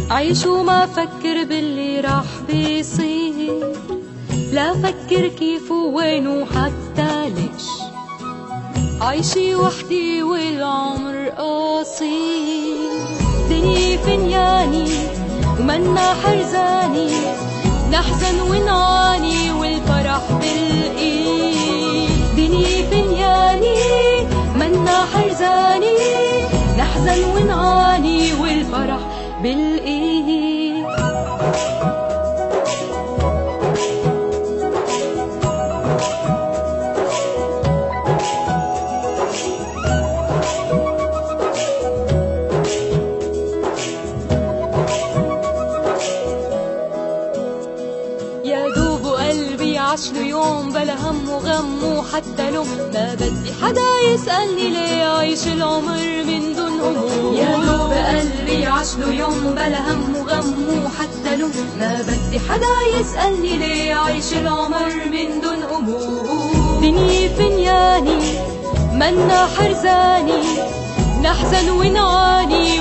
عيش وما فكر باللي راح بيصير، لا فكر كيف وين وحتى ليش. عايشي وحدي والعمر قصير، دنيا فنياني ومنا حرزاني، نحزن ونعاني والفرح بالإيد. دنيا فنياني منا حرزاني، نحزن ونعاني والفرح بالإيد. يا دوب قلبي عشله يوم بلا هم وغم وحتى لوم، ما بدي حدا يسألني ليه عايش العمر من دون هموم. يا دوب قلبي عشله يوم بلا هم وغم وحتى لوم، ما بدي حدا يسألني ليه عايش العمر من دون هموم. دنيا فنياني منا حرزاني، نحزن ونعاني